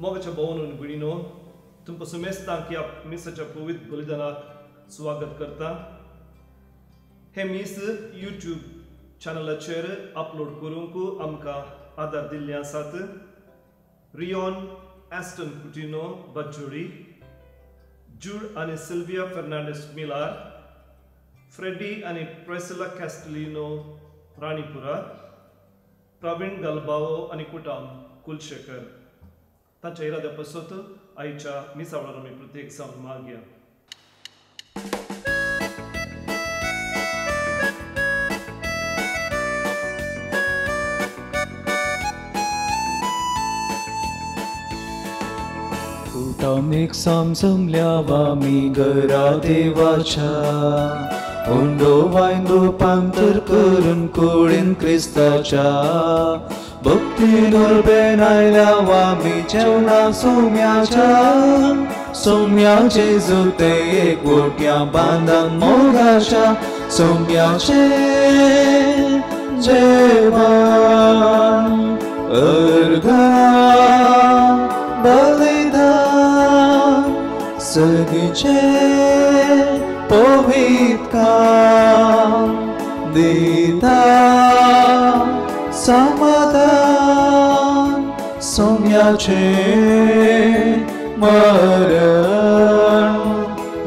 मोगाच्या भोवन आनी भयणीनो, तुमकां सुमेस्तांक ह्या मिसाच्या पवित्र बलिदानाक स्वागत करता. हें मीस यूट्यूब चॅनलाचेर अपलोड करूंक आमकां आदार दिल्ले आसात रियोन एस्टन कुटिनो बच्चोडी, जूड आनी सिल्विया फेर्नांडीस मिलार, फ्रेडी आनी प्रेसिला कॅस्टलिनो राणीपुरा, प्रवीण गलबावो आनी कुटाम कुलशेखर. तांच्या इराद्या पसत आयच्या मिसा वेळार आमी प्रत्येक जावन मागया. कुटामेक समजमल्या वामी घरा देवाच्या, उंडो वायन रुपांतर करून कुडीन क्रिस्ताच्या, भक्तीन उर्बेन आयल्या वामी जेवणा सोम्याच्या, सोम्याचे जुते एकवट्या बांदान मोगाच्या, सोम्याचे जेवण अर्घा बलिदान सगळें पवित्र दिता समाधान, सोम्याचे मरण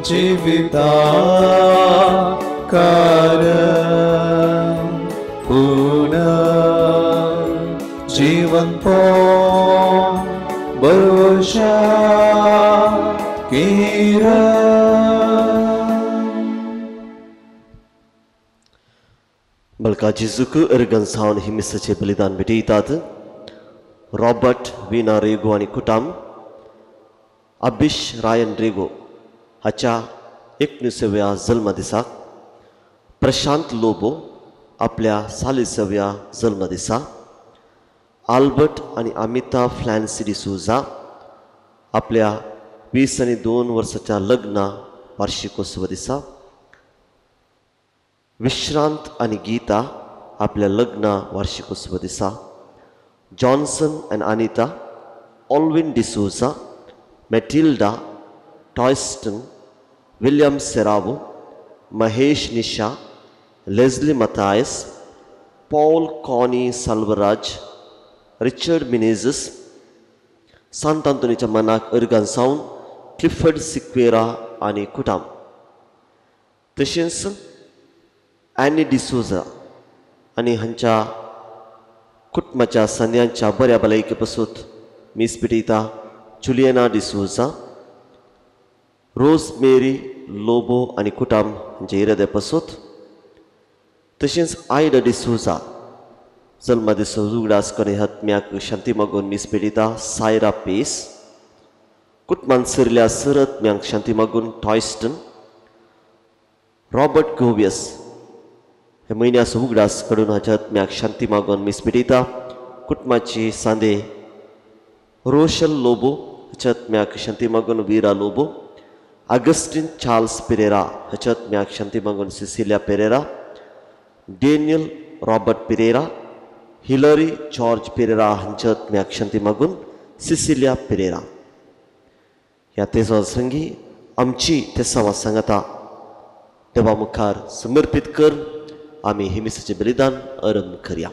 जिविता कारण, पुनर् जीवन बरोशा किरण. बलका जेजूक अर्गन सावन ही मिसाचें बलिदान भेटयतात रॉबर्ट विना रेगो आनी कुटाम, अबिश रायन रेगो हाच्या 19व्या जल्मदिसाक, प्रशांत लोबो आपल्या 40व्या जल्मदिसा, आल्बर्ट आनी अमिता फ्लॅन्सी डिसोजा आपल्या 22 वर्साच्या लग्न वार्षिकोत्सव दिसा, विश्रांत आनी गीता आपल्या लग्न वार्षिकोत्सव दिसा, Johnson and Anita, Alvin D'Souza, Matilda Toyston, William Serrao, Mahesh Nisha, Leslie Mathias, Paul Connie Salvaraj, Richard Menezes, Sant आंतोनीच्या मनाक अर्गान सावन क्लिफर्ड सिक्वेरा आनी कुटाम, तशेंच एनी डिसोजा आनी हांच्या कुटुंबाच्या संद्यांच्या बऱ्या भलायके पसून मीस पेटयता जुलियना डिसोजा, रोज मेरी लोबो आनी कुटाम हांच्या इराद्या पसून, तशेंच आयडा डिसोजा जल्मदिस उगडास करून आत्म्याक शांती मागून मीस पेटयता सायरा पेस, कुटुंबान सरिल्ल्या सरत्म्यांक शांती मागून टॉयस्टन, रॉबर्ट गोवियस हे म्हयन्याचो उगडास काडून हाच्या आत्म्याक शांती मागून मीस पेटयता कुटुंबाची सांदे रोशल लोबो हाच्या आत्म्याक शांती मागून वीरा लोबो, आगस्टीन चार्ल्स पेरेरा हाच्या आत्म्याक शांती मागून Cecilia Pereira, Daniel Robert Pereira, Hillary George Pereira हांच्या आत्म्याक शांती मागून सिसिलिया पेरेरा. ह्या तेजवा संगी आमची तेसावा सांगता देवा मुखार समर्पीत कर आमी हे मिसाचें बलिदान आरंभ करया.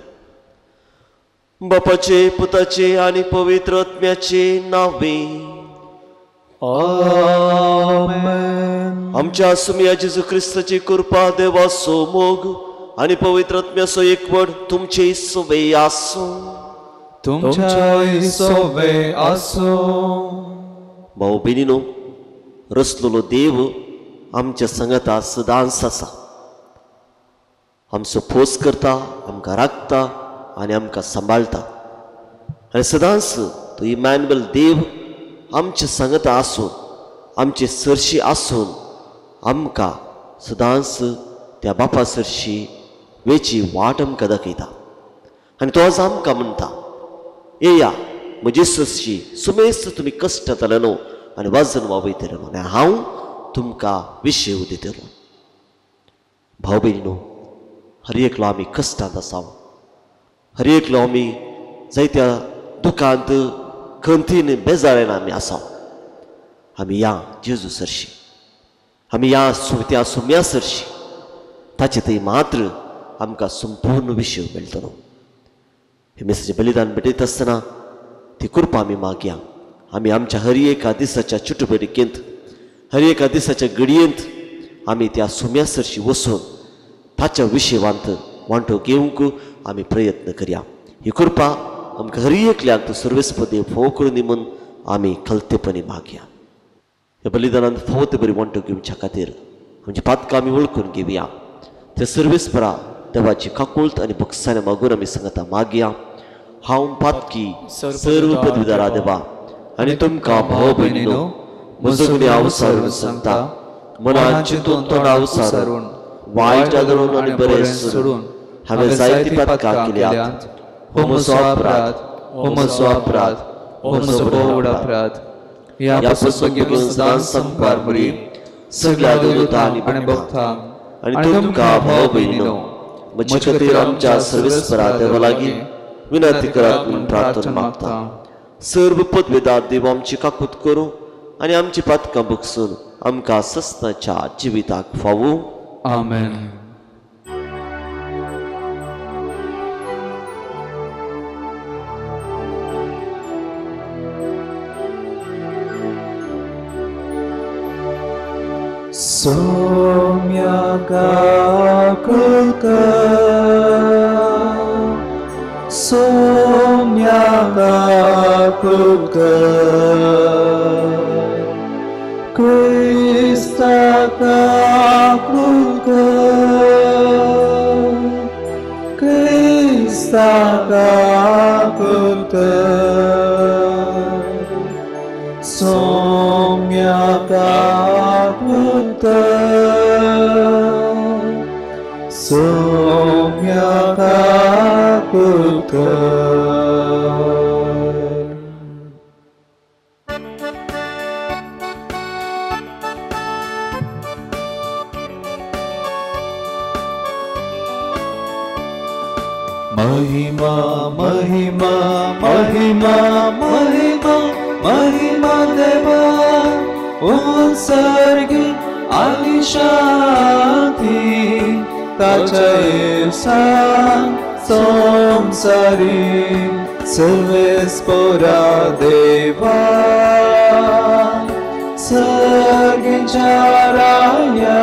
बापाचे, पुताचे आनी पवित्र आत्म्याचे नावे आमेन. आमच्या सुमया जेजू क्रिस्ताची कृपा, देवाचो मोग आनी पवित्र आत्म्याचो एकवट तुमचे सोबे आसूं. तुमच्याय सोबे आसूं. भाऊ भयणीनो, रसलेलो देव आमच्या संगता सदांच आसा. आमचो फोस करता, आमकां राखता आनी आमकां सांबाळटा. आनी सदांच तो इमॅन्युअल देव आमचे संगता आसून, आमचे सरशी आसून आमकां सदांच त्या बापा सरशी वेची वाट आमकां दाखयता. आनी तो आज आमकां म्हणटा, येया म्हजे सरशी सुमेस्त तुमी कश्ट न्हू आनी वाजन वावयतले न्हू, आनी हांव तुमकां विशेव दितलो. भाव भयणीनो, हर एकलो आमी कश्टांत आसा, हर एकलो आमी जायत्या दुखांत खंतीन बेजारेन आमी आसा. आमी या जेजू सरशी, आमी या त्या सुम्या सरशी, ताचे थंय मात्र आमकां संपूर्ण विशय मेळटलो. हे मिसाचें बलिदान भेटयता आसतना ती कृपा आमी मागया. आमी आमच्या हर एका दिसाच्या चुटबरिकेंत, हर एका दिसाच्या घडयेंत आमी त्या सुम्या सरशी वचून ताच्या विशयवांत वांटो घेवंक आमी प्रयत्न करया. ही कृपा आमकां हर एकल्याक सर्वेस्पद फोव करून दी म्हूण आमी खलतेपणी मागया. ह्या बलिदानांत फावो ते बरी वांटो घेवच्या खातीर आमची पातकां आमी वळखून घेवया. ते सर्वेस्परा देवाची काकुळत आनी बक्षाने मागून आमी सांगता मागया. हांव पातकी सर्व पदवीदारा देवा आनी तुमकां भाव भयणीनो म्हजो गुन्यांव सारून सांगता, मनान चिंतून तोंडाव सारून वायट आदरून आनी बरें सोडून हांवें जायतीं पातकां केल्यात. हो म्हजो अपराध, हो म्हजो अपराध, हो म्हजो भोव अपराध. ह्या पासून घेवन सदांच संपार मुरी सगळ्या देवता आनी भक्तांक आनी तुमकां भाव भयणीनो म्हजे खातीर आमच्या सर्वेस्परा देवा लागीं विनंती करात म्हूण प्रार्थना मागता. सर्व पदवेदार देव आमची काकूत करूं आनी आमची पातकां बगसून आमकां सस्नाच्या जिविताक फावो. आमेन. सोम्याका सोम्याका क्रिस्ताका क्रिस्ताका सोम्याका सोम्याका महिमा महिमा महिमा महिमा महिमा देवा उत्सर्गी आनी शांती ताच्या संसारी सर्वेस्पोरा देवा सर्गीच्या राया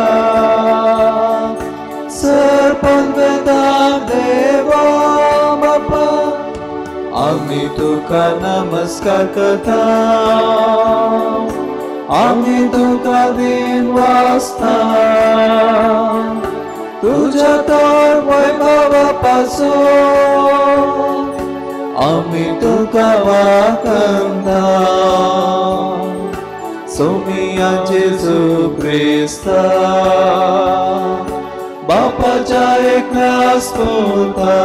सर्पंदा देवा बापा आमी तुका नमस्कार करता, आमी तुका दिन वाचता, तुझ्या तर वैभवा पासून आमी तुका वाकंता. सोमिया जेजू क्रिस्ता बापाच्या एकल्यास पुता,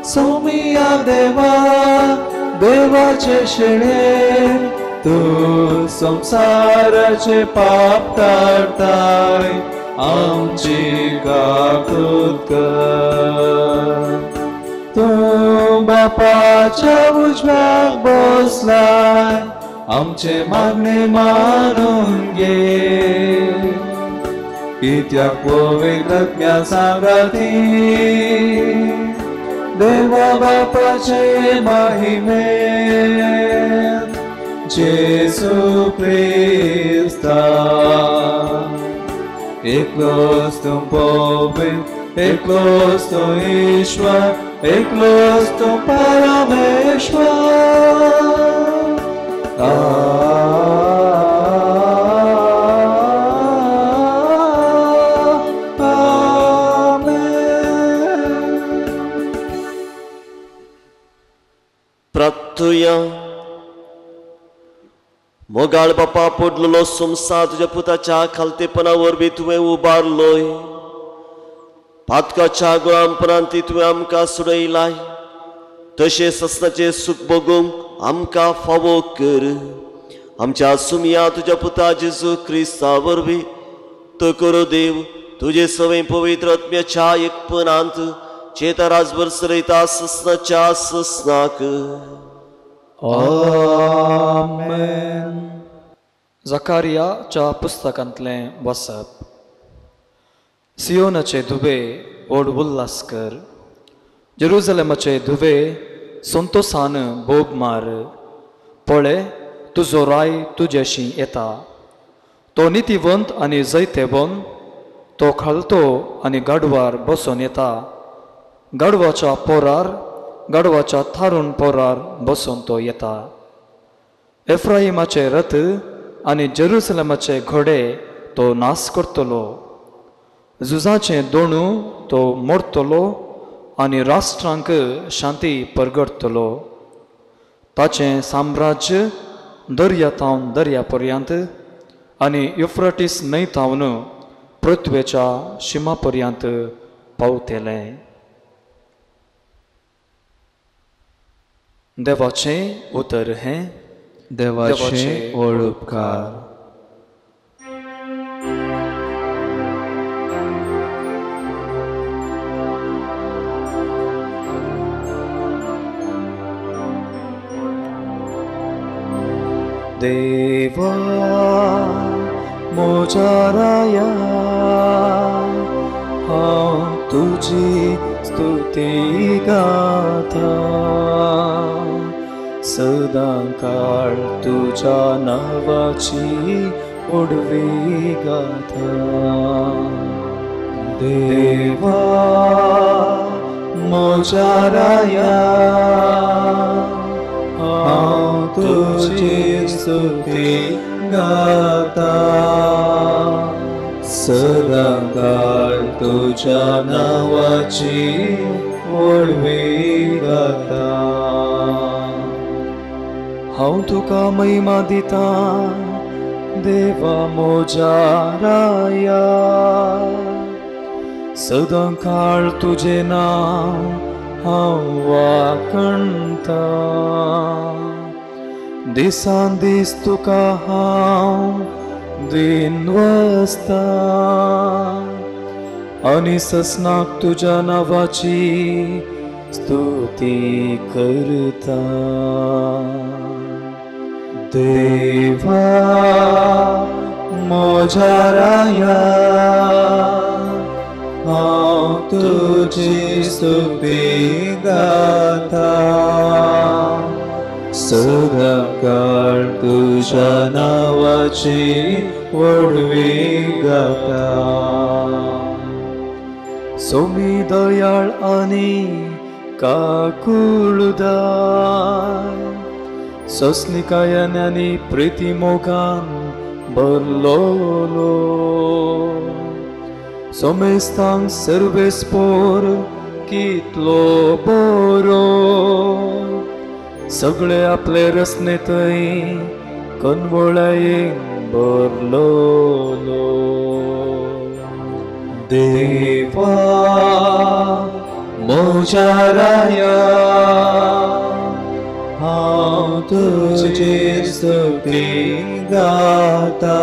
सोमिया देवा देवाचे शेणे तूं संवसाराचे पाप काडताय आमची काकूत कर. तूं बापाच्या उजव्याक बसलाय आमचे मागणे मानून घे, कित्याक पवित्र आत्म्या सांगाती देवा बापाचे महिमे जेजू क्रिस्ता. एकलोच तूं पवित्र, एकलोच तूं ईश्वर, एकलोच तूं परमेश्वर. प्रार्थुया. मोगाळ बापा पडलेलो संवसार तुज्या पुताच्या खालतेपणा वरवीं तुवें उबारलोय. पातकाच्या गुलामपणांत तुवें आमकां सोडयलाय, तशें ससनाचें सूख भोगूंक आमकां फावो कर. आमच्या सुमया तुज्या पुता जेजू क्रिस्ता वरवीं तो करो देव तुजे सवय पवित्र आत्म्याच्या एकपणांत चेता राजभर सरयता ससनाच्या ससनाक. आमेन. जकारियाच्या पुस्तकांतलें वसप. सियोनाचे धुवे व्हड उल्हास कर, जेरुजलेमाचे धुवे संतोसान बोब मार. पळय तुजो राय तुजेशी येता, तो नितीवंत आनी जैतेवंत, तो खालतो आनी गाडवार बसून येता, गाडवाच्या पोरार, गाडवाच्या थारून पोरार बसून तो येता. एफ्राहिमाचे रथ आनी जेरुसलेमाचे घोडे तो नाश करतलो, झुजाचें दोणू तो मोडतलो आनी राष्ट्रांक शांती परगडतलो. ताचें साम्राज्य दर्या थावन दर्या पर्यंत आनी युफ्रेटीस न्हंय थावन पृथ्वेच्या शिमा पर्यंत पावतलें. देवाचें उतर हें. देवाचे व्हड उपकार. देवा म्हज्या राया, हांव तुजी स्तुती गाता, सदां काळ तुज्या नांवाची उडवी गाता. देवा म्हज्या राया, हांव तुजी स्तुती गाता, सदां काळ तुज्या नांवाची व्हडवी गाता. हांव तुका महिमा दितां देवा म्हज्या राया, सदां काळ तुजें नांव हांव वाखणटा, दिसान दीस तुका हांव दिनवासता आनी ससनाक तुज्या नांवाची स्तुती करता. देवा म्हज्या राया, हांव तुजी स्तुती गाता, सदां काळ तुज्या नांवाची व्हडवी गाता. सोमी दयाळ आनी काकुळदार, सोसणिकायेन आनी प्रिती मोगान भरलोलो, सोमेस्तांक सर्वेस्पोर कितलो बरो, सगळे आपले रसने थंय कनवळायेन भरलोलो. देवा म्हज्या राया, हांव तुजी स्तुती गाता,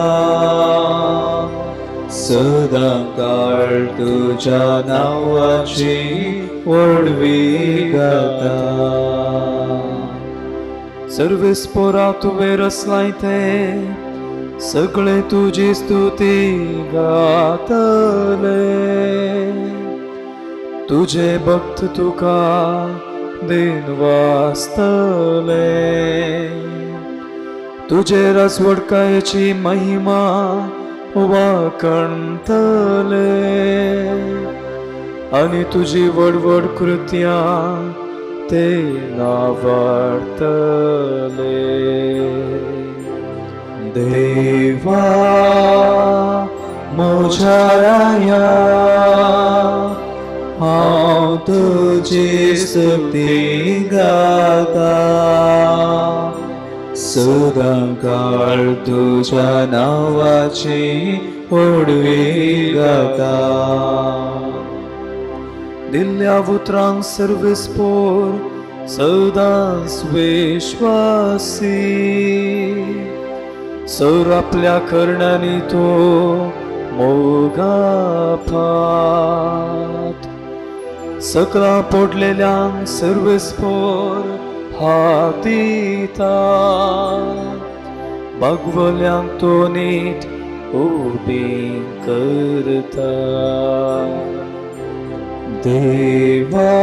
सदां काळ तुज्या नांवाची व्हडवी गाता. सर्वेस्पोरा तुवें रचलाय तें सगळे तुजी स्तुती गातले, तुजे भक्त तुका दिनवासतले, तुजे राजवडकायेची महिमा वाखणतले आनी तुजी व्हड व्हड कृत्यां ते नावाडतले. देवा म्हज्या राया, हांव तुजी स्तुती गाता, सदां काळ तुज्या नांवाची व्हडवी गाता. दिल्ल्या उतरांक सर्वेस्पोर सदांच विश्वासी, सर आपल्या करण्यांनी तो मोगा फात, सकला पडलेल्यांक सर्वेस्पोर शोभा दिता, बागवल्यांक तो नीट उबी करता। देवा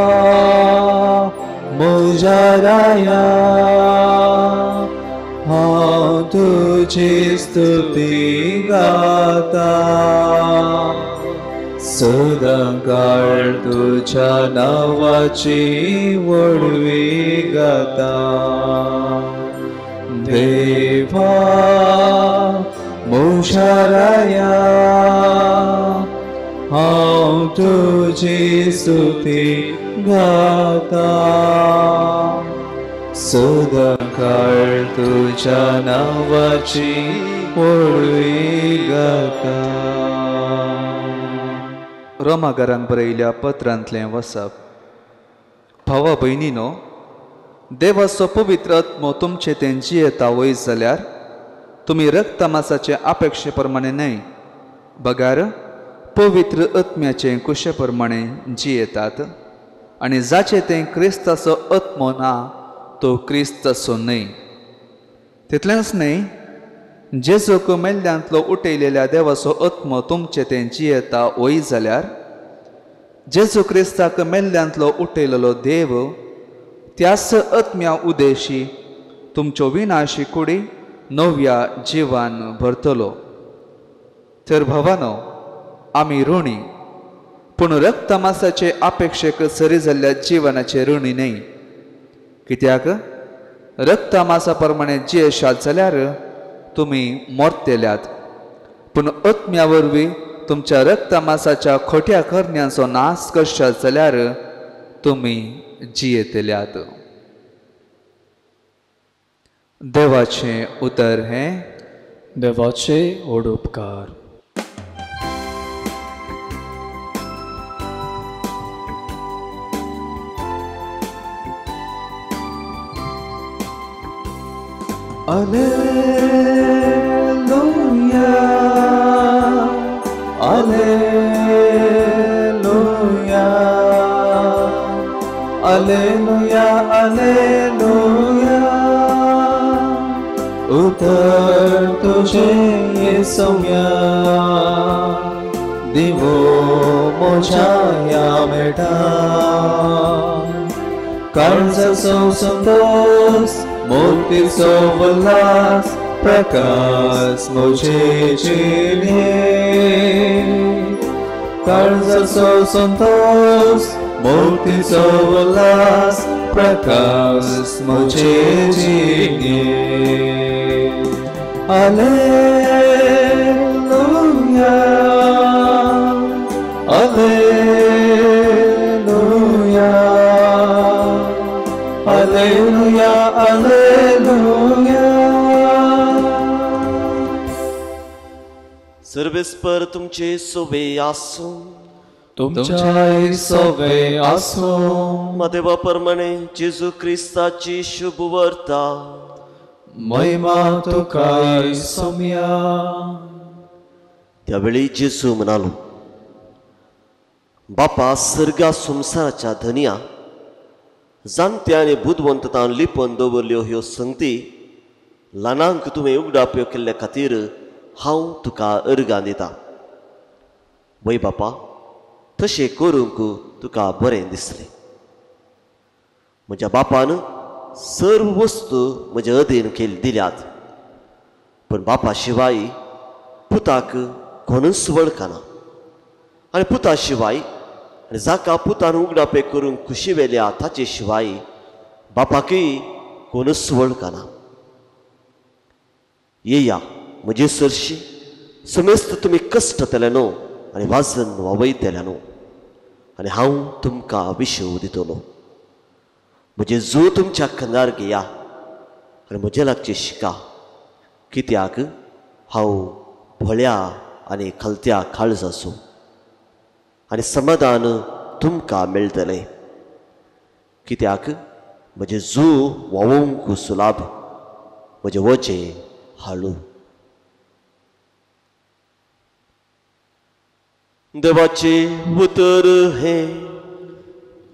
म्हज्या राया, हांव तुजी स्तुती गाता, सदांकाळ तुज्या नांवाची व्हडवी गाता। देवा म्हज्या राया, हांव तुजी स्तुती गाता, सदांकाळ तुज्या नांवाची व्हडवी गाता। रोमागारांक बरयल्या पत्रांतलें वसप। भावा भयणीनो, देवाचो पवित्र आत्मो तुमचे तें जियेता वय जाल्यार तुमी रक्तमासाचे अपेक्षे प्रमाणे न्हय, बगार पवित्र आत्म्याचे कुशे प्रमाणे जियेतात। आनी जाचे तें क्रिस्ताचो आत्मो ना तो क्रिस्ताचो न्हय। तितलेंच न्हय, जेजूक मेल्ल्यांतलो उठयलेल्या देवाचो आत्मो तुमचे तें जियेता वय जाल्यार जेजू क्रिस्ताक मेल्ल्यांतलो उठयलेलो देव त्याच आत्म्या उदेशी तुमच्यो विनाशी कुडी नव्या जिवान भरतलो। तर भावानो, आमी ऋणी, पूण रक्तमासाचे अपेक्षेक सरी जाल्ल्या जिवनाचे ऋणी न्हय। कित्याक रक्तमासा प्रमाणे जियेशात जाल्यार तुमी मरतेल्यात, पूण आत्म्या वरवीं तुमच्या रक्तमासाच्या खोट्या करण्यांचो नाश करशात जाल्यार तुमी जियेतल्यात। देवाचें उतर हें। देवाचे व्हड उपकार। Alleluia, Alleluia, Alleluia, Alleluia. उतर तुझे सौम्या, दिवो मोजा या मेटा, काळजाचो संतोष मोतीचो उल्हास, प्रकाश म्हजे जिणे। काळजाचो संतोष मोतीचो उल्हास, प्रकाश म्हजे जिणे। Alleluia, Alleluia, Alleluia, Alleluia. सर्वेस्पर तुमचे सोबे आसूं, तुमच्याय सोबे आसूं। देवा प्रमाणे जेजू क्रिस्ताची शुभ वार्ता। महिमा तुकाय सोम्या। त्यावेळी जेजू म्हणालो, बापा सर्गा संवसाराच्या धनया, जाणत्या आनी बुदवंततान लिपोवन दवरल्यो ह्यो संगती ल्हानांक तुवें उगडाप्यो केल्ल्या खातीर हांव तुका अर्गां दितां। वय बापा, तशें करूंक तुका बरें दिसलें। म्हज्या बापान सर्व वस्तू म्हजे अधीन केली दिल्यात, पूण बापा शिवाय पुताक कोणूच वळखना, आनी पुता शिवाय आनी जाका पुतान उगडापे करूंक खुशी वेल्या ताचे शिवाय बापाकय कोणूच वळखना। येया म्हजे सरशी समेस्त तुमी कश्ट जातले न्हू आनी वाजन वावयतले न्हू, आनी हांव तुमकां विशव दितलो। म्हजें जो तुमच्या खांदार घेया आनी म्हजे लागचें शिका, कित्याक हांव भोळ्या आनी खालत्या काळजाचो, आनी समाधान तुमकां मेळटलें। कित्याक म्हजें जो वावोवंक सुलाभ, म्हजें वजें हाडू। देवाचें उतर हें।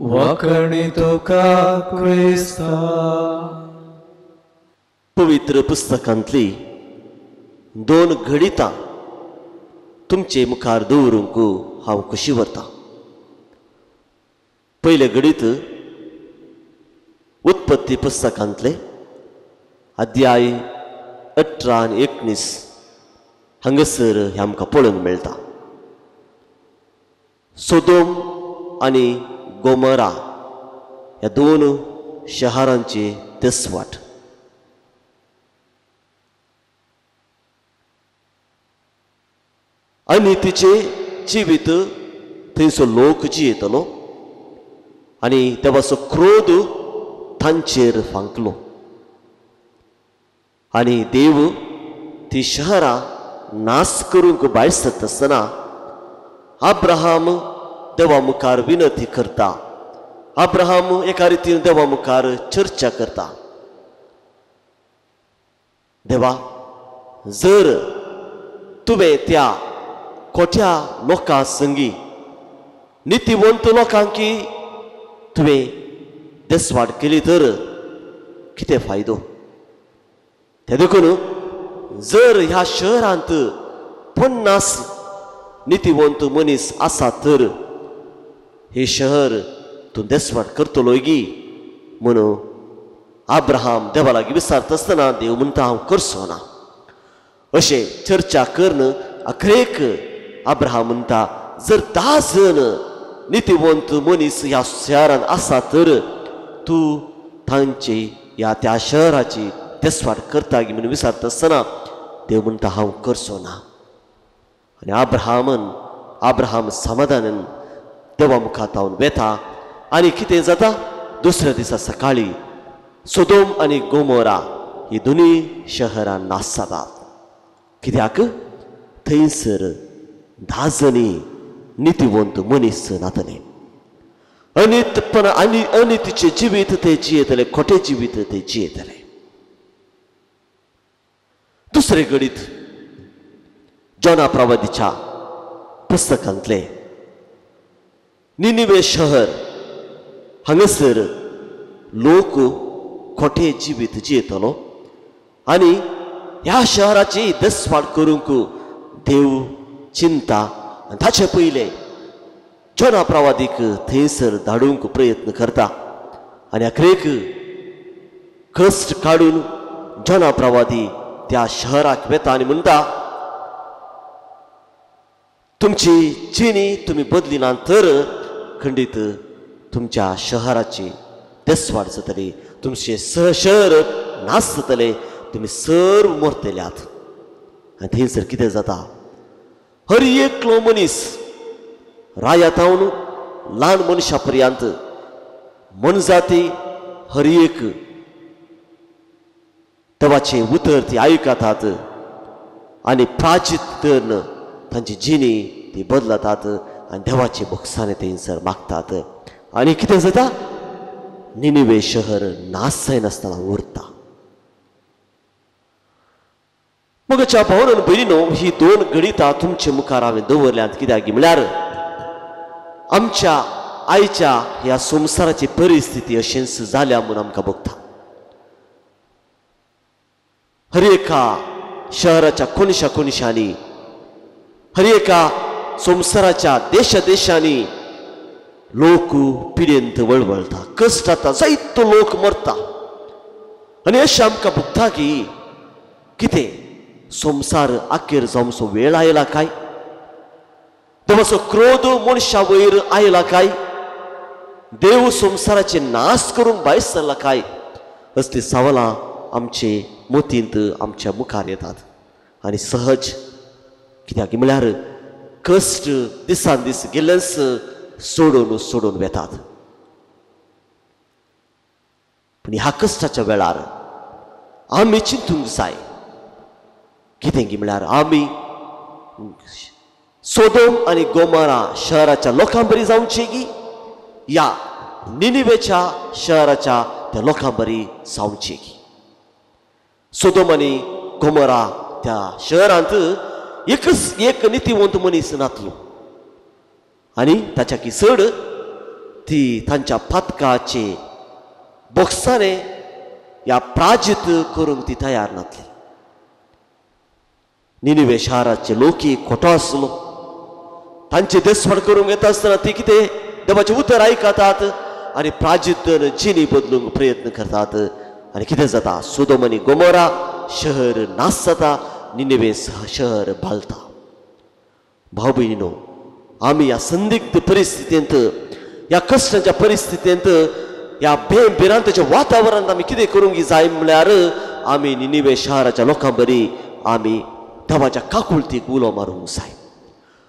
वाकणी तुका क्रिस्ता. पवित्र पुस्तकांतली दोन घडितां तुमचे मुखार दवरूंक हांव खुशी व्हरतां. पयलें घडीत उत्पत्ती पुस्तकांतले अध्याय 18 आनी 19 हांगासर हें आमकां पळोवंक मेळटा. सोदोम आनी गोमरा ह्या दोन शहरांची दसवाट. आनी तिचे जिवीत थंयसो लोक जियेतलो आनी देवाचो क्रोध तांचेर फांकलो आनी देव ती शहरां नाश करूंक भायर सरता आसतना अब्राहम देवा मुखार विनंती करता. अब्राहम एका रितीन देवा मुखार चर्चा करता. देवा, जर तुवें त्या खोट्या लोकां संगी नितीवंत लोकांकी तुवें देसवाड केली तर कितें फायदो? ते देखून जर ह्या शहरांत 50 नितीवंत मनीस आसा तर हे शहर तूं देसवाड करतलो गी म्हणून अब्राहम देवा लागीं विचारता आसतना देव म्हणटा हांव करचो ना. अशें चर्चा करून अखरेक अब्राहम म्हणटा जर 10 जण नितीवंत मनीस ह्या शहरांत आसा तर तूं तांची ह्या त्या शहराची देसवाड करता गी म्हणून विचारता आसतना देव म्हणटा हांव करचो ना. आनी अब्राहम समाधानान देवा मुखार तावन वेता आनी कितें जाता दुसऱ्या दिसा सकाळी सोदोम आनी गोमोरा ही दोनूय शहरां नाश जातात. कित्याक थंयसर 10 जणी नितीवंत मनीस नातले. अनितपणा आनी अनितीचें जिवीत ते जियेतले, खोटें जिवीत ते जियेतले. दुसरें घडीत जोना प्रवादीच्या पुस्तकांतले निनिवे शहर हांगासर लोक खोटें जिवीत जियेतलो आनी ह्या शहराची दसवाड करूंक देव चिंता आनी ताचे पयलें जोना प्रवादीक थंयसर धाडूंक प्रयत्न करता आनी अखेरेक कश्ट काडून जोना प्रवादी त्या शहराक वेता आनी म्हणटा तुमची जिणी तुमी बदली ना तर खंडीत तुमच्या शहराची देसवाड जातली, तुमचें शहर नाश जातलें, तुमी सर्व मरतल्यात. आनी थंयसर कितें जाता हर एकलो मनीस राया तावन ल्हान मनशा पर्यंत मनजाती हर एक देवाचें उतर ती आयकतात आनी प्राचित तर तांची जिणी ती बदलतात आनी देवाचे भोगसाणे थंयसर मागतात आनी कितें जाता निनिवे शहर नाश जायनासतना उरता. मगच्या भावनान भयणीनो, ही दोन गणितां तुमचे मुखार हांवें दवरल्यांत कित्याक म्हळ्यार आमच्या आयच्या ह्या संवसाराची परिस्थिती अशेंच जाल्या म्हूण आमकां भोगता. हर एका शहराच्या कोनशा कोनशांनी, हर एका संवसाराच्या देशा देशांनी लोक पिडेंत वळवळटा, कश्ट जाता, जायतो लोक मरता आनी अशें आमकां भोगता की कितें संवसार अखेर जावचो वेळ आयला काय, देवाचो क्रोध मनशा वयर आयला काय, देव संवसाराचे नाश करूंक भायर सरला काय, असली सवालां आमचे मतींत आमच्या मुखार येतात. आनी सहज कित्याक म्हळ्यार कश्ट दिसान दीस गेल्लेच सोडून सोडून वेतात. पूण ह्या कश्टाच्या वेळार आमी चिंतूंक जाय कितें की म्हळ्यार आमी सोदोम आनी गोमोरा शहराच्या लोकां बरी जावचे की या निनिवेच्या शहराच्या त्या लोकां बरी जावचे की. सोदोम आनी गोमोरा त्या शहरांत एकच एक नितीवंत मनीस नातलो आनी ताच्या की चड ती तांच्या पातकाचे बोक्साने ह्या प्राजीत करूंक ती तयार नातली. निनिवे शाराचे लोकी खोटो आसलो. तांचे देसवण करूंक येता आसतना ती कितें देवाचें उतर आयकतात आनी प्राजीत जिणी बदलूंक प्रयत्न करतात. आनी कितें जाता, सोदोम आनी गोमोरा शहर नाश जाता, निनिवे शहर बालता. भाव भयणीनो, आमी ह्या संदिग्ध परिस्थितींत, ह्या कश्टांच्या परिस्थितींत, ह्या भिरांतेच्या वातावरणांत आमी कितें करूंक जाय म्हळ्यार आमी निनिवे शाराच्या लोकां बरी आमी देवाच्या काकुळतीक उलो मारूंक जाय.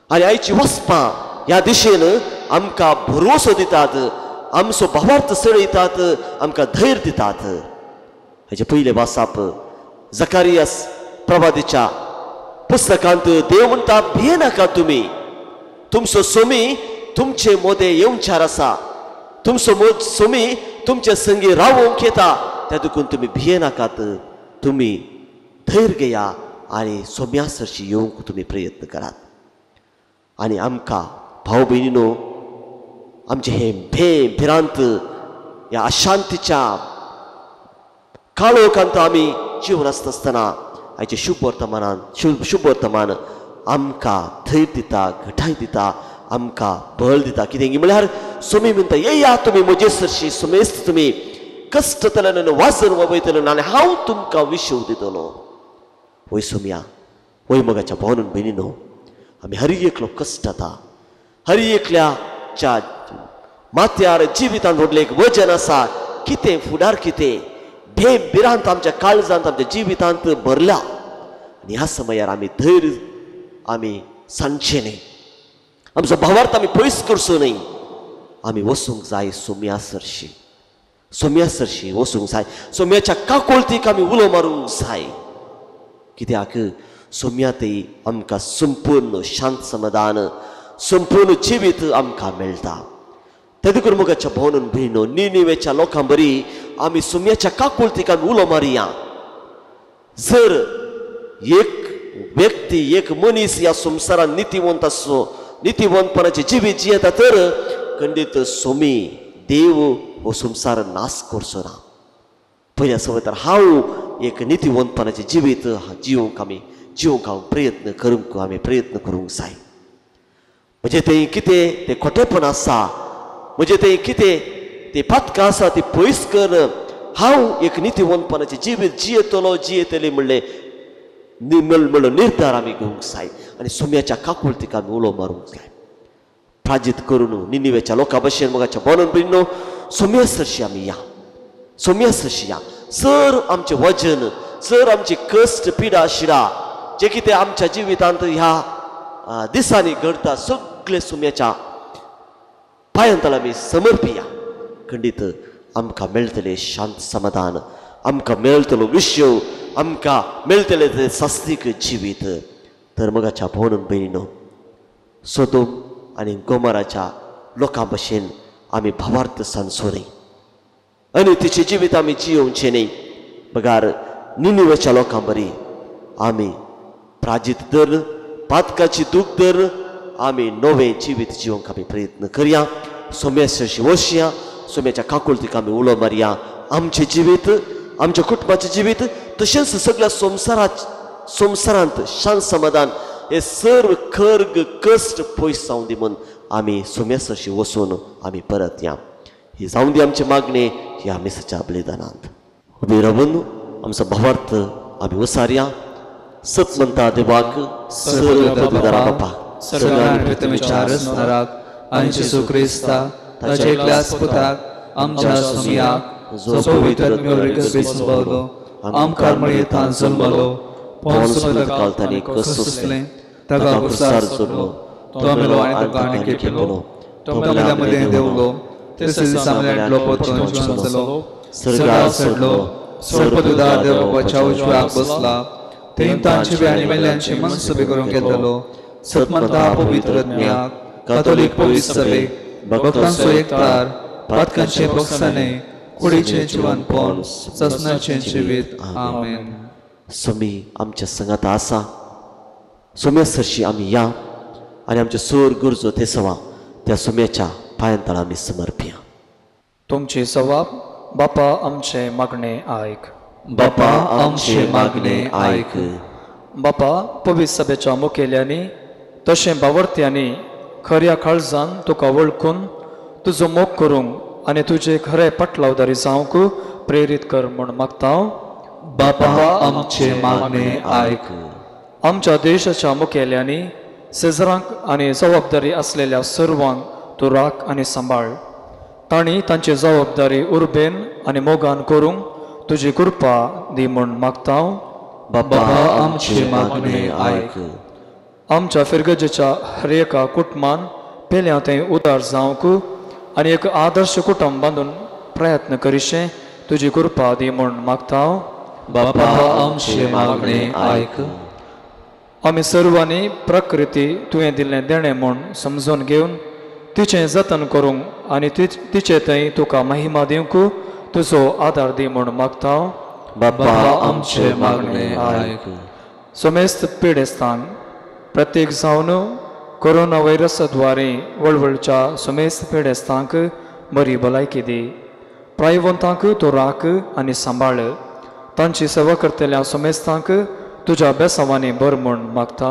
आनी आयची वचपां ह्या दिशेन आमकां भरवसो दितात, आमचो भावार्थ चडयतात, आमकां धैर्य दितात. हाचे पयलें वासाप जकारियास प्रवादीच्या पुस्तकांत देव म्हणटा, भियेनाका तुमी, तुमचो सोमी तुमचे मोदे येवचार आसा, तुमचो सोमी तुमचे संगी रावोंक येता, त्या देखून तुमी भियेनाकात, तुमी धैर्य घेया आनी सोम्या सरशी येवंक तुमी प्रयत्न करात. आनी आमकां भाव भयणीनो, आमचें हें भे भिरांत ह्या अशांतीच्या काळोखांत आमी जिवन आसता आसतना आयचें शुभ वर्तमानान शुभ वर्तमान आमकां धैर्य दिता, घटाय दिता, आमकां बळ दिता. कितें म्हळ्यार सोमी म्हणटा, येया तुमी म्हजे सरशी, सोमेस्त तुमी कश्टतले वाजन वयतले आनी हांव तुमकां विशव दितलो. वय सोमया, वय मोगाच्या भावनून भयणीनो, आमी हर एकलो कश्टता, हर एकल्याच्या माथ्यार जिवितांत व्हडलें एक वजन आसा. कितें फुडार, कितें भे भिरांत आमच्या काळजांत, आमच्या जिवितांत भरल्या. आनी ह्या समयार आमी धैर्य आमी सांगचें न्हय, आमचो भावार्थ आमी पयस करचो न्हय. आमी वचूंक जाय सोम्या सरशी, सोम्या सरशी वचूंक जाय, सोम्याच्या काकुळतीक आमी उलो मारूंक जाय. कित्याक सोम्या ते आमकां संपूर्ण शांत समाधान, संपूर्ण जिवीत आमकां मेळटा. ते देखून मोगाच्या भोवनून भयणो, निनिवेच्या लोकां बरी आमी सोम्याच्या काकुळतीक आमी उलो मारया. जर एक व्यक्ती, एक मनीस ह्या संवसारांत नितीवंत आसचो, नितीवंतपणाचें जिवीत जियेता तर खंडीत सोमी देव हो संवसार नाश करचो ना. पयल्या सवय तर हांव एक नितीवंतपणाचें जिवीत जिवंक आमी जिवंक हांव प्रयत्न करूंक आमी प्रयत्न करूंक जाय. म्हणजे तें कितें तें खोटेपण आसा, म्हणजे तें कितें तें पातकां आसा ती पयस कर, हांव एक नितीवंतपणाचें जिवीत जियेतलो, जियेतली म्हणलें म्हणलो निर्धार आमी घेवंक जाय आनी सोम्याच्या काकुळतीक आमी उलो मारूंक जाय. प्राजीत करून निनिवेच्या लोकां भशेन मोगाच्या बोनून भयणीनो, सोम्या सरशी आमी या, सोम्या सरशी या. सर आमचें वजन, सर आमचे कश्ट, पिडा शिडा जे कितें आमच्या जिवितांत ह्या दिसांनी घडटा सगळे सोम्याच्या पांयांतल आमी समर्पिया. खंडीत आमकां मेळटलें शांत समाधान, आमकां मेळटलो विश्व, आमकां मेळटलें तें सास्तीक जिवीत. तर मोगाच्या भोवनून भयणीनो, सोदोम आनी गोमराच्या लोकां भशेन आमी भावार्थ सांजचो न्हय आनी तिचें जिवीत आमी जियोवचें न्हय, बगार निनिवेच्या लोकां बरी आमी प्राजीत धर, पातकाची दूख धर आमी नवें जिवीत जिवंक आमी प्रयत्न करया. सोम्या सरशी वचया, सोम्याच्या काकुळतीक आमी उलो मारया. आमचें जिवीत, आमच्या कुटुंबाचें जिवीत तशेंच सगळ्या संवसारांत शांत समाधान हे सर्व खर्ग कश्ट पयस जावं दी म्हूण आमी सोम्या सरशी वचून आमी परत या. ही जावं दी आमची मागणी ह्या मिसाच्या बलिदानांत. उबी रावून आमचो भावार्थ आमी वसारया. सत म्हणटा देवाक बापा, आनी जेजू क्रिस्ता ताच्या एकल्याच पुताक आमच्या सोमयाक, जो पवित्र आत्म्यान आमकां मळयेंत जल्मलो, पोन्स तांणी कश्ट सोंसले, ताका खुर्सार चडलो, तो मेलो आनी ताका आनी खेपलो, तो मेल्या मदें देंवलो, तिसऱ्या दिसा मेल्यांतलो परतून जिवन जालो, स्वर्गार चडलो, स्वर्गदूतार देवबापाच्या उजव्याक बसला, थंय तांचे आनी मेल्यांची मनसबी करूंक येतलो. सतमंता पवित्र आत्म्याक, कातोलीक पवित्र सभेक, भक्तांचो एकतार, पातकांचें भोगसाणें, कुडीचें जिवनपण, ससनाचें जिवीत. आमेन. सोमी आमच्या संगात आसा, सोम्या सरशी आमी या आनी आमचे सोर गरजो ते सवा त्या सोम्याच्या पांयांतळा आमी समर्पया. तुमची सवाब बापा आमचे मागणे आयक. बापा आमचे मागणे आयक. बापा पवित्र सभेच्या मुखेल्यांनी तशें बावर्त्यांनी खऱ्या काळजान तुका वळखून तुजो मोग करूंक आनी तुजे खरे पाटलावदारी जावंक प्रेरीत कर म्हूण मागता. बापा आमचे मागणे आयक. आमच्या देशाच्या मुखेल्यांनी शेजरांक आनी जबाबदारी आसलेल्या सर्वांक तूं राख आनी सांबाळ. तांणी तांची जबाबदारी उर्बेन आनी मोगान करूंक तुजी कृपा दी म्हूण मागता. बापा आमचे मागणे आयक. आमच्या फिरगजेच्या हर एका कुटुंबान पेल्या थंय उदार जावंक आनी एक आदर्श कुटुंब बांदून प्रयत्न करिशें तुजी कृपा दी म्हूण मागता. बापा आमचे मागणे आयक. आमी सर्वांनी प्रकृती तुवें दिल्लें देणें म्हूण समजून घेवन तिचें जतन करूंक आनी तिचे थंय तुका महिमा दिवंक तुजो आदार दी म्हूण मागता. बापा आमचे मागणे आयक. समेस्त पिडेस्तांक प्रत्येक जावन कोरोना व्हायरसा द्वारे वळवळच्या समेस्त पिडेस्तांक बरी भलायकी दी. प्रायवंतांक तूं राख आनी सांबाळ. तांची सेवा करतल्या समेस्तांक तुज्या बेसांवांनी भर म्हूण मागता.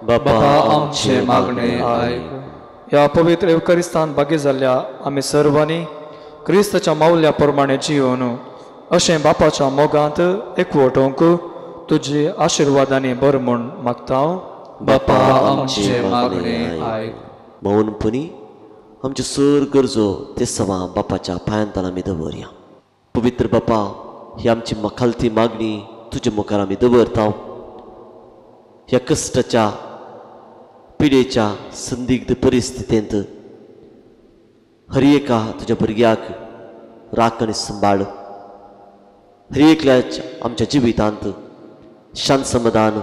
बापा आमचे मागणे आयक. ह्या पवित्र एवकरिस्तान भागी जाल्ल्या आमी सर्वांनी क्रिस्ताच्या मावल्या प्रमाणे जियोन अशें बापाच्या मोगांत एकवटोवंक तुजी आशिर्वादांनी भर म्हूण मागता. बापा आमचे मागणे आयक. मौनपणी आमच्यो सर गरजो ते सवा बापाच्या पांयांतल आमी दवरया. पवित्र बापा, ही आमची मखालती मागणी तुजे मुखार आमी दवरता. ह्या कश्टाच्या पिडेच्या संदिग्ध परिस्थितींत हर एका तुज्या भुरग्याक राख आनी सांबाळ. हर एकल्याच्या आमच्या जिवितांत शांत समाधान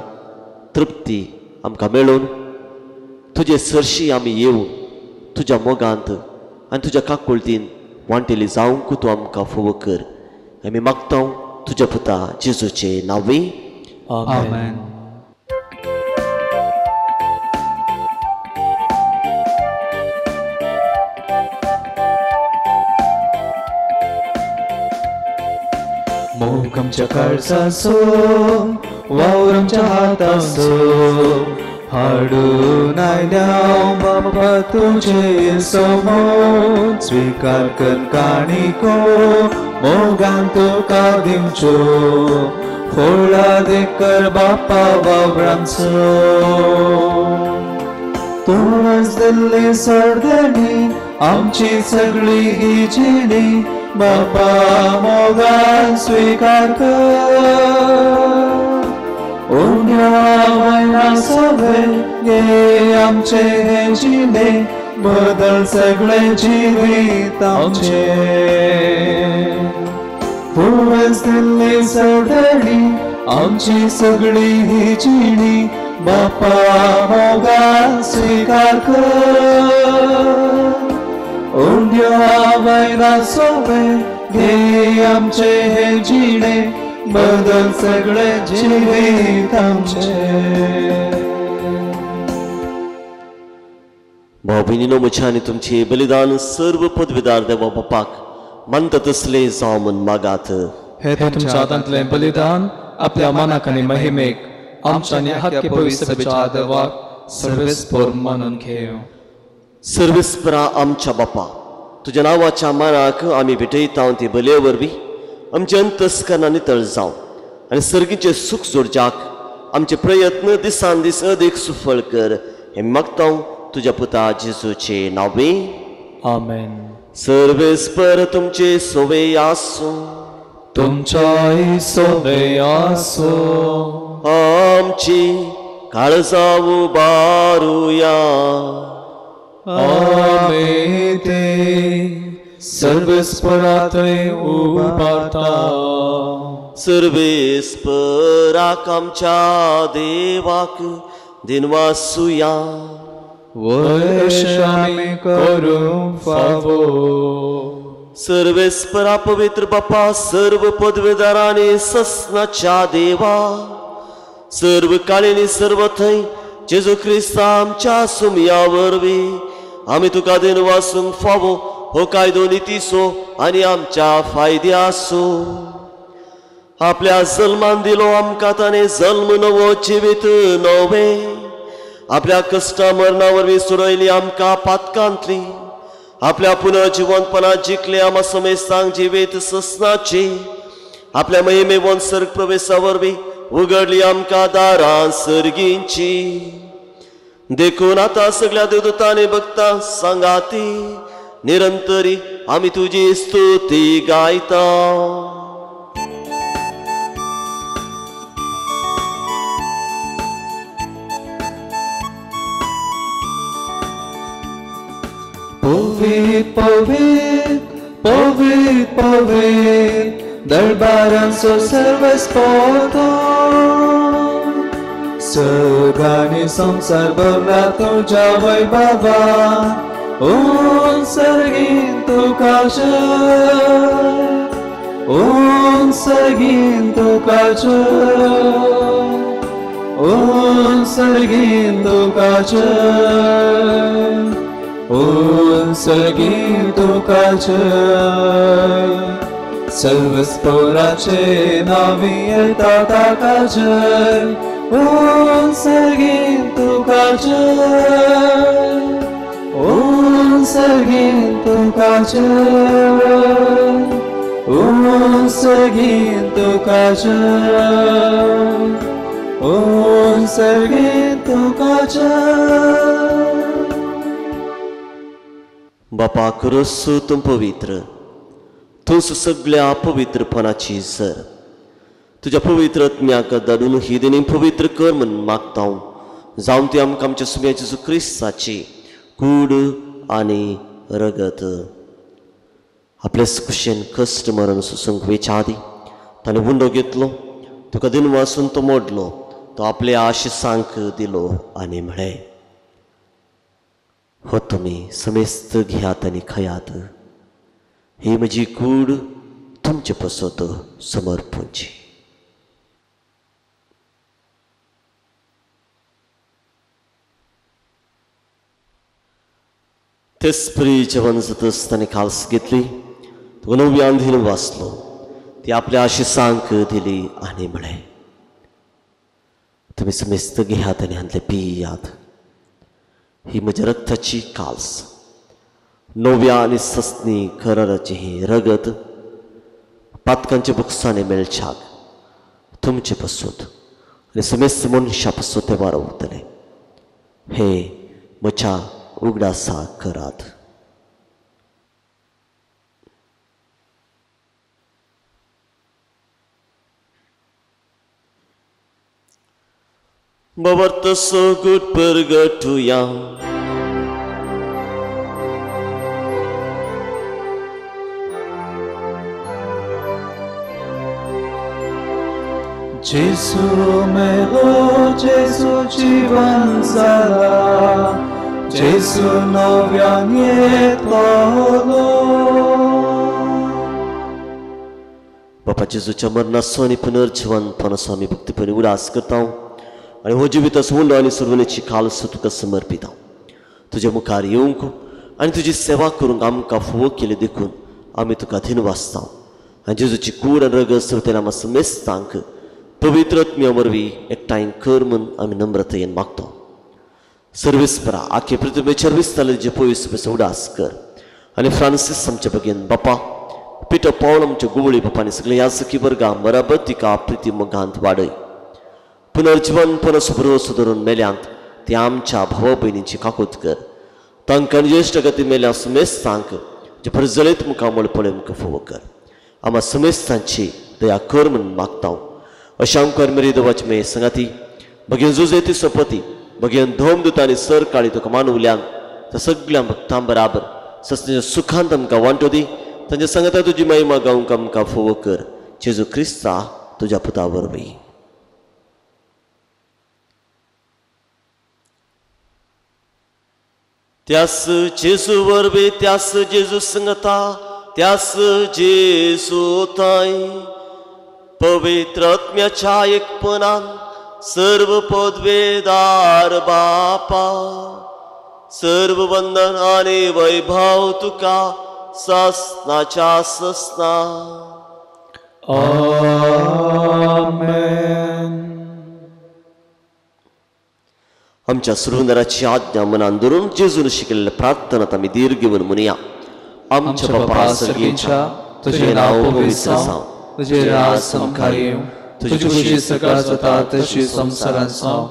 तृप्ती आमकां मेळून तुजे सरशी आमी येवन तुज्या मोगांत आनी तुज्या काकुळतीन वांटेली जावंक तूं आमकां फोव कर. आमी मागता तुज्या पुता जेजूचे नांवे. आमेन. मोग आमच्या काळजाचो वावर आमच्या हाताचो हाडून आयल्या बाबा तुजे समोर स्वीकार कर काणिको मोगान तुका दिवच्यो फळादीक कर बापा वावरांचो. तुवेंच दिल्ली सरदणी आमची सगळी ही जिणी बापा मोगान स्वीकार कर. उण्या वयना सगळे गे आमचे हे जिणे बदल सगळे जिवीत आमचे. तुवेंच दिल्ली सरदणी आमची सगळी ही जिणी बापा मोगान स्वीकार कर. उण्या वयना सोबे घे आमचे हे जिणे बदल सगळे जिवीत आमचे. भाव भयणीनो, म्हज्या आनी तुमचे बलिदान सर्व पदवीदार देवा बापाक मानता तसले जावं म्हूण मागात. हे तुमच्या हातांतलें बलिदान आपल्या मनाक आनी महिमेक आमच्या आनी हक्की पवित्र सभेच्या देवाक सर्वेस्पर मानून घेवं. सर्वेस्परा आमच्या बापा, तुज्या नांवाच्या मानाक आमी भेटयता ती बलये वरवीं आमचे अंतस्करणां नितळ जावं आनी सर्गीचें सूख जोडच्याक आमचे प्रयत्न दिसान दीस अदीक सुफळ कर. हें मागता तुज्या पुता जेजूचे नांवे. आमेन. सर्वेस्पर तुमचे सोवे आसूं. तुमच्याय सोवे आसूं. आमची काळजां उबारुया. आमी ते सर्वेस्पराथंय उबारता. सर्वेस्पराक आमच्या देवाक दिनवासुया. वयश आमी करूंक फावो. सर्वेस्परा पवित्र बापा, सर्व पदवेदारांनी ससनाच्या देवा, सर्व काळीनी सर्व थंय जेजू क्रिस्ता आमच्या सुमया वरवीं आमी तुका दिनवासूंक फावो हो कायदो नितीचो आनी आमच्या फायद्याचो। आपल्या जल्मान दिलो आमकां ताणें जल्म नवो जिवीत नवें, आपल्या कश्टा मरणा वरवीं सोडयली आमकां पातकांतली, आपल्या पुनर्जिवंतपणात जिखले आमा समेस्तांक जिवीत ससनाची, आपल्या महिमेवन सर्ग प्रवेशा वरवीं उगडली आमकां दारां सर्गींची। देखून आतां सगळ्या देवदूतांनी भक्तां सांगाती निरंतरी आमी तुजी स्तुती गायता। पवित्र पवित्र पवित्र पवित्र दरबारांचो सर्वस्पोतो, सर्ग आनी संवसार भरला तुज्या वैभवा, ओम सर्गीन तुका जय, ओम सर्गीन तुका जय, ओम सर्गीन तुका जय, ओम सर्गीन तुका जय। सर्वस्पोराचे नावी येता ताका जय, ओम सर्गीन तुका जय, ओम सर्गीन तुका जय, ओम सर्गीन तुका जय, ओम सर्गीन तुका जय। बापा क्रिस्तू तूं पवित्र, तूं सगळ्या पवित्रपणाची सर, तुज्या पवित्र आत्म्याक धाडून ही देणी पवित्र कर म्हण मागता हांव, जावन ती आमकां आमच्या सुम्या जेजू क्रिस्ताची कूड आनी रगत। आपले कुशेन कश्ट मरण सोसूंक वेच्या आदीं ताणें उंडो घेतलो, तुका दिनवासून तो मोडलो, तो आपल्या आशिसांक दिलो आनी म्हळें, हो तुमी समेस्त घेयात आनी खायात, ही म्हजी कूड तुमचे पसत समर्पूंची। तेच परी जेवण जातच ताणें काल्स घेतली, तुका नव्यान दिन वाचलो, ती आपल्या आशिसांक दिली आनी म्हळें, तुमी समेस्त घेयात आनी हांतलें पियात, ही म्हज्या रक्ताची काल्स, नव्या आनी सस्नी कराराचें हें रगत पातकांच्या बुकसांनी मेळच्याक तुमचे पसून आनी समेस्त मनशा पसून ते वारवतले, हे म्हज्या उगडासा करात। बवर्त सोगुट परगटुया। जेसू मेलो, जेसू जीवन जाला, जेसू नव्यान येतलो। बापा जेजूच्या मरणाचो आनी पुनर्जिवनपणाचो आमी भक्तीपणी उडास करता आनी हो जिविताचो उंडो आनी सोडवणेची कालस तुका समर्पिता। तुज्या मुखार येवंक आनी तुजी सेवा करूंक आमकां फावो केली देखून आमी तुका धिनवासता आनी जेजूची कूड आनी रगत सर्वतेन आमकां समेस्तांक पवित्र आत्म्या वरवीं एकठांय कर म्हूण आमी नम्रतायेन मागता। सर्वीस परा आखे पृथ्वीचेर विस्तारले जे पयस पयस उडास कर आनी फ्रांसीस आमच्या बगेन बापा पिटर पावल आमच्या गुवळी बापांनी सगळे याजकी वर्गा बराबर तिका प्रिती मोगांत वाडय। पुनर्जिवन परस भरवसो धरून मेल्यांत ती आमच्या भावा भयणींची काकूत कर, तांकां ज्येश्ठ गती मेल्या समेस्तांक जे प्रज्वलीत मुखामळ पळय फावो कर। आमा समेस्तांची दया कर म्हूण मागता। अशें आमकां मेरी देवाची मे संगाती भगेन जुजेती सोपती भगेन धोम दुतांनी सर काळी तुका मानवल्यान त्या सगळ्या भक्तां बराबर सस्तेच्या सुखांत आमकां वांटो दी, तांच्या सांगाता तुजी महिमा गावंक आमकां फावो कर, जेजू क्रिस्ता तुज्या पुता वरवीं। त्यास जेजू वरवीं, त्यास जेजू संगता, त्यास जेजू ताय पवित्र आत्म्याच्या एकपणान सर्व पदवेदार बापा सर्व वंदन आनी वैभव तुका ससनाच्या ससना. आमेन. आमच्या सुरुंदराची आज्ञा मनान धरून जेजून शिकलेल्या प्रार्थनात आमी धीर घेवन म्हणया. आमच्या बापा सर्गीच्या, तुझे नाव पवित्र जावं, तुझे राज सामकार येवं, तुजी खुशी सकाळ जाता तशी संवसारांत जावं.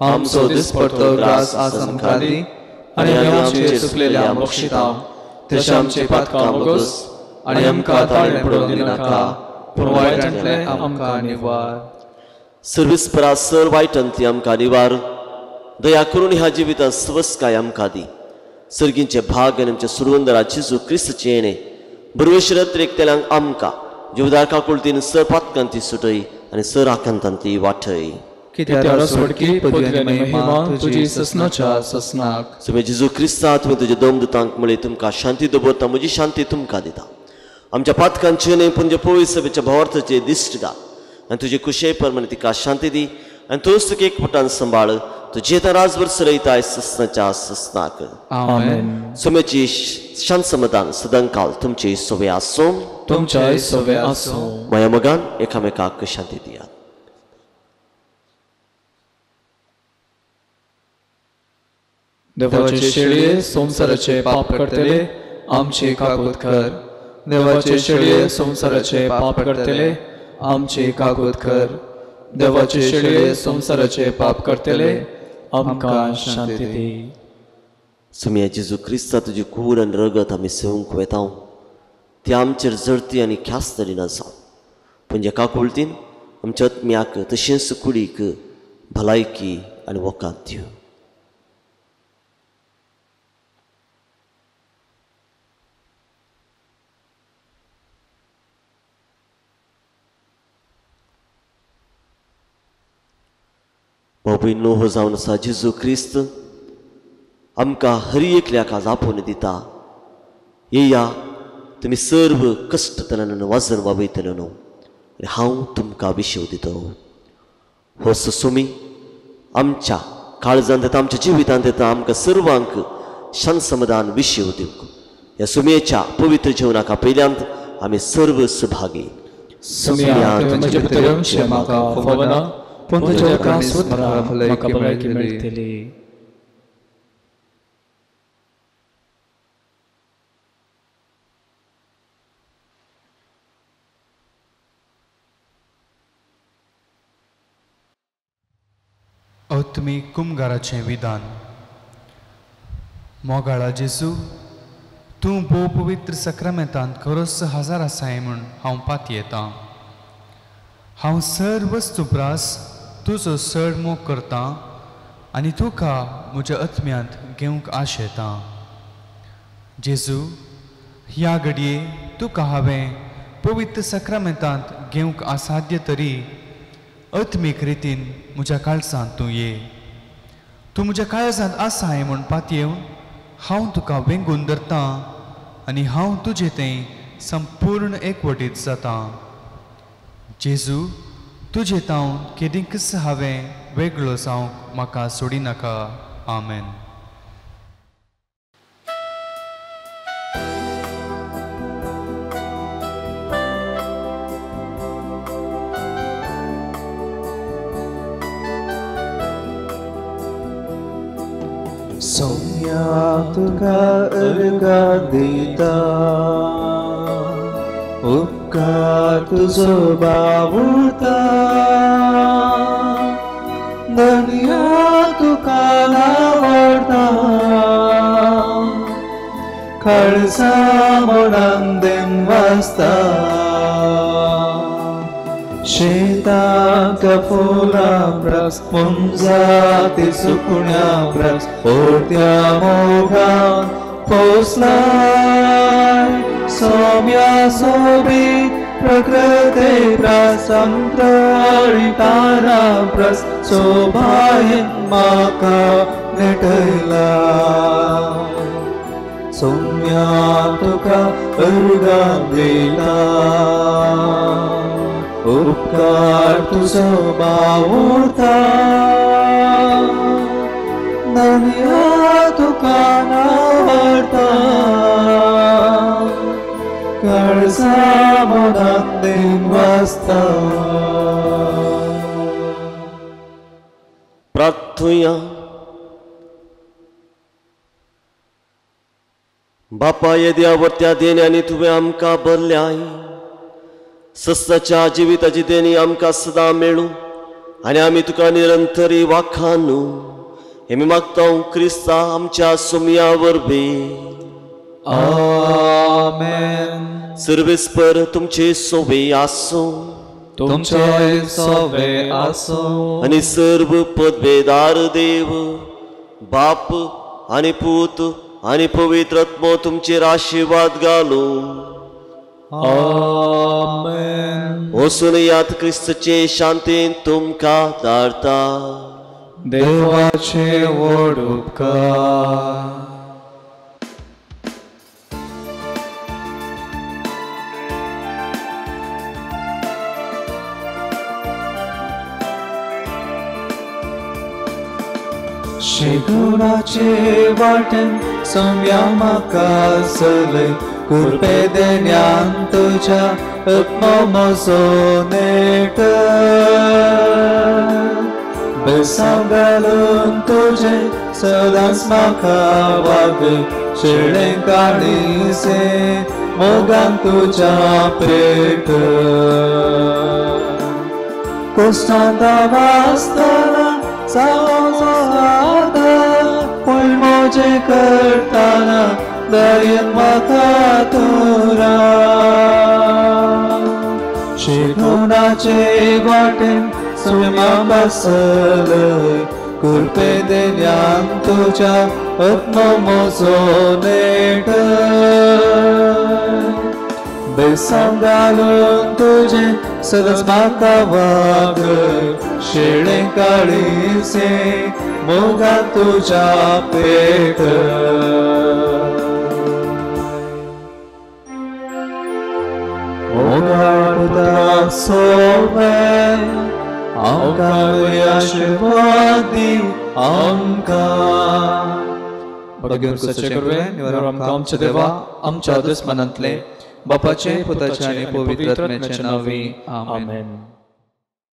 आमचो दिसपडतो ग्रास आज आमकां दी आनी आमचे चुकलेल्या बक्षिता तशें आमचे पातकां बोगस आनी आमकां ताळें पडोवन दिनाका, पूण वायटांतलें आमकां निवार. सर्वीस परासर वायटांतली आमकां निवार. दया करून ह्या जिवितांत स्वस्थकाय आमकां दी. सर्गींचे भाग आनी आमच्या सुरवंदरा जेजू क्रिस्ताचें येणें बरवशरत रेखतेल्यांक आमकां जिवदार काकुळतीन सर पातकांती सुटय आनी सर आकांतांती वाटय. सुमे जेजू क्रिस्ता, तुवें तुज्या दमदुतांक म्हळें, तुमकां शांती दवरता, म्हजी शांती तुमकां दिता. आमच्या पातकांचे न्हय पूण पवित्र सभेच्या भावार्थाचे दिश्ट घाल आनी तुजे कुशे प्रमाणे तिका शांती दी आनी तूंच तुका एकपटान सांबाळ. तुजें तर राजभर सरयताय ससनाच्या ससनाक. आमेन. सुमेची शांत समाधान सदांकाल तुमचे सोवे आसूं, तुमच्याय सोवे आसूं. माया मोगान एकामेकाक शांती दियात. देवाचे शेळये संवसाराचे पाप करतले आमचे काकूत कर. देवाचे शेळये संवसाराचे पाप करतले आमचे काकूत कर. देवाचे शेळये संवसाराचे पाप करतले आमकां शांती दी. सुम्या जेजू क्रिस्ता, तुजी कूड आनी रगत आमी सेवंक वेता, ती आमचेर जडती आनी ख्यास्त दिना जावं. पूण जे काकुळतीन आमच्या आत्म्याक तशेंच कुडीक भलायकी आनी वखद दिवं. भाव हो जावन आसा जेजू क्रिस्त आमकां हर एकल्याक आज आपोवन दिता, येया तुमी सर्व कश्ट तल्यान वजन वावयतले न्हू आनी हांव तुमकां विशेव दितलो. हो सुमी आमच्या काळजांत येता, आमच्या जिवितांत येता, आमकां सर्वांक शांत समाधान विशेव दिवंक. ह्या सुमयेच्या पवित्र जेवणाक आपयल्यांत आमी सर्व सहभागी. पूण तुज्या म्हाका भलायकी मेळटली. आत्मीक कुमगाराचें विधान. मोगाळा जेजू, तूं भोव पवित्र सक्रामेंतांत खरोच हजार आसाय म्हूण हांव पातयेतां. हांव सर वस्तू प्रास तुजो चड मोग करतां आनी तुका म्हज्या आत्म्यांत घेवंक आशेतां. जेजू, ह्या घडये तुका हांवें पवित्र सक्रामेंतांत घेवंक असाध्य तरी आत्मीक रितीन म्हज्या काळजांत तूं ये. तूं म्हज्या काळजांत आसाय म्हूण पातयेवन हांव तुका वेंगून धरतां आनी हांव तुजें तें संपूर्ण एकवटीत जातां. जेजू, तुजें तावन केदींकच हांवें वेगळो जावंक म्हाका सोडिनाका. आमेन. सोम्या तुका अर्घा दिता, उपकार तुजो बावुळता, धनया तुका नावडता, काळजा मनान देन वाजता, शेतांत फुलां प्रस पुंजाती सुकण्या प्रस ओट्या मोगान पोसलाय. सौम्या सोबीत प्रकृते प्रसंत्रळी तारा प्रस शोभायेन म्हाका नेटयला. सौम्या तुका अर्घां दिता, उपकार तुजो बावुळता, धनया तुका नावडटा काळजा मनांत दिनवासता. प्रार्थुया. बापा येद्या व्हडत्या देण्यांनी तुवें आमकां भरल्याय, सस्ताच्या जिविताची देणी आमकां सदां मेळूं आनी आमी तुका निरंतरी वाखानू. हे मी मागता क्रिस्ता आमच्या सोमया वरवीं. आमेन. सर्वेस्पर तुमचे सोवे आसूं, तुमचे सोवे आसूं. आनी सर्व पदवेदार देव बाप आनी पूत आनी पवित्र आत्मो तुमचेर आशिर्वाद घालूं. आमेन. वचून यात क्रिस्तचे शांतीन तुमकां धाडता. देवाचे व्हड उपकार. शिगुणाचे वाटेन सोम्या म्हाका चलय, कृपे देण्यान तुज्या आत्मो म्हजो नेट. बेसांव घालून तुजें सदांच म्हाका वागय, शेळें काळीसे मोगान तुज्या पेट. कोस्टांत वासतना पूण मोजे करतना दयेन म्हाका तुरा. शिकुणाचे वाटेन सोम्या बसलय, कृपे देण्यान तुज्या आत्मो म्हजो नेट. बेसांव घालून तुजें सदांच म्हाका वागय, शेळें काळीसे मोगान तुज्या पेट. मोगाळ पुता सोवे आमकां आशिर्वाद दी आमकां. आमच्या देवा आमच्या दुस्मनांतले बापाचे पुताचे आनी पवित्र आत्म्याचे नांवी आमेन.